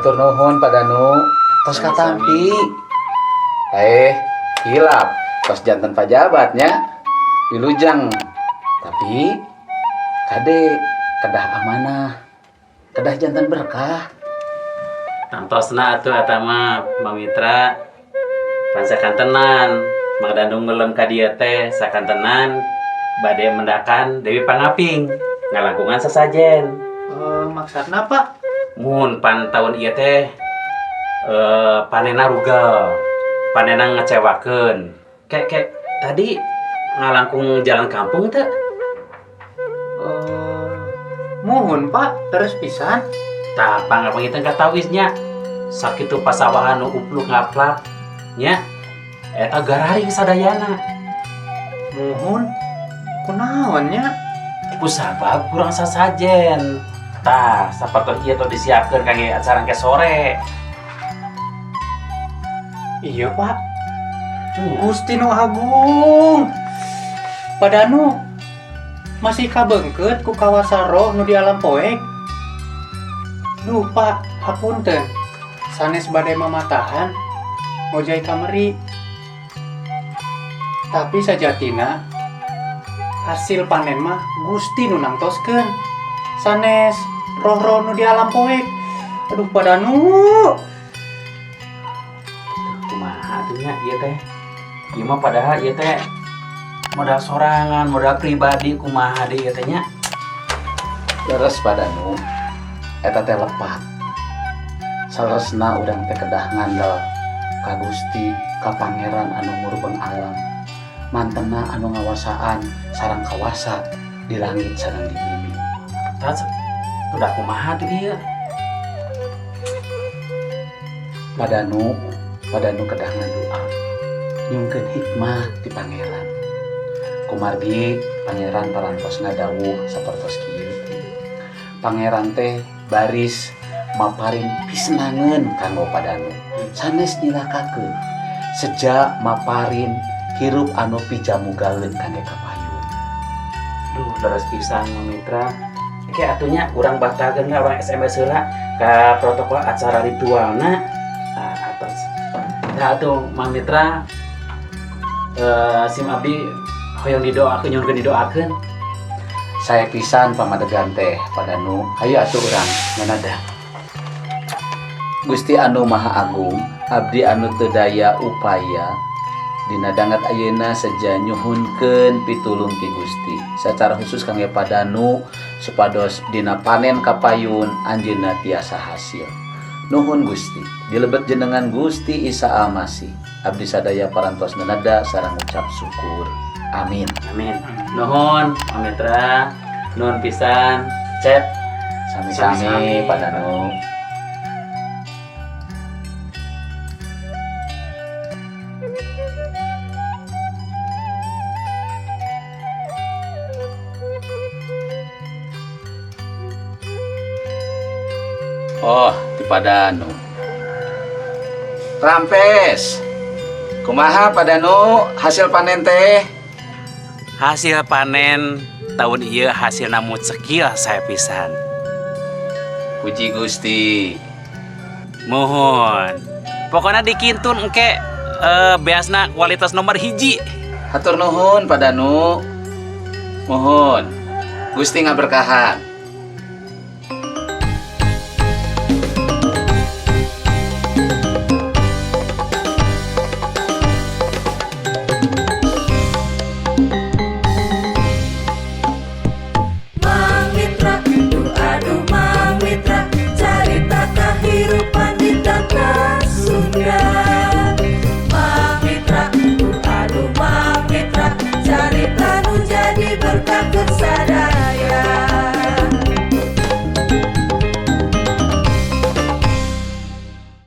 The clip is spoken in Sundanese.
Hatur nuhun Pak Danu, tos katampi. Eh, hilap, tos janten pajabatnya. Wilujeng. Tapi kade kedah amanah, kedah janten berkah. Tangtosna atuh eta mah Mang Mitra. Pan sakantenan Mang Danu melem ka dieu teh sakantenan bade mendakan Dewi Pangaping ngalangkungan sasajen. Maksudna Pak? Mun pan tahun ieu teh panena rugel, panena ngecewakeun. Kayak tadi ngalangkung jalan kampung teh. Muhun Pak, terus pisan. Tah pangapangitan katawisnya sakitu pasawahan nu upluk ngaplak nya eta gararing sadayana. Muhun kunaon nya? Kusabab kurang sasajen. Tah sapertos ieu teh disiapkeun kangge acara ke sore. Iya Pak. Gusti nu Agung. Pak Danu masih kabeungkeut ku kawasa roh nu di alam poek. Duh Pak, hapunten. Sanes bade mamatahan ngojay kameri. Tapi sajatina hasil panen mah Gusti nu nangtoskeun. Sanes roh-roh nu di alam poek. Aduh Pak Danu. Kumaha atuh nya ieu teh? Ieu mah padahal ieu teh modal sorangan, modal pribadi kumaha deui ieu teh nya? Leres Pak Danu, eta teh lepat. Saleresna urang teh kedah ngandel ka Gusti, ka Pangeran anu murbeng alam. Mantena anu ngawasaan sareng kawasa di langit sareng di bumi. Tah udah kumaha tuh ieu? Pak Danu, Pak Danu kedah ngadua. Nyungkeun hikmah ti Pangeran. Kumargi Pangeran parantos ngadawuh sapertos kieu. Pangeran teh baris maparin pisenangeun kanggo Pak Danu. Sanes nyilakakeun. Seja maparin hirup anu pijamugaeun kangge kapayun. Duh, leres pisan Mang Mitra. Oke, atunya urang batalkeun lah urang SMS heula ka protokol acara ritualna. Nah, atos. Nah, atuh Mang Mitra sim abdi hoyong didoakeun, nyuhunkeun didoakeun. Saya pisan pamadegan teh Pak Danu. Hayu atuh urang nganada. Gusti anu Maha Agung, abdi anu teu daya upaya dina danget ayeuna seja nyuhunkeun pitulung ti Gusti. Secara khusus kangge Pak Danu supados dina panen kapayun anjeunna tiasa hasil. Nuhun Gusti, dilebet jenengan Gusti Isa Almasih. Abdi sadaya parantos nada sareng ngucap syukur. Amin. Amin. Nuhun, Mang Mitra. Nuhun pisan. Cep. Sami-sami Pak Danu. Oh, di Pak Danu. Rampes. Kumaha Pak Danu hasil panen teh? Hasil panen tahun ieu hasilna mucekil saya pisan. Puji Gusti. Mohon. Pokoknya dikintun engke beasna kualitas nomor 1. Hatur nuhun Pak Danu. Mohon. Gusti ngaberkahan.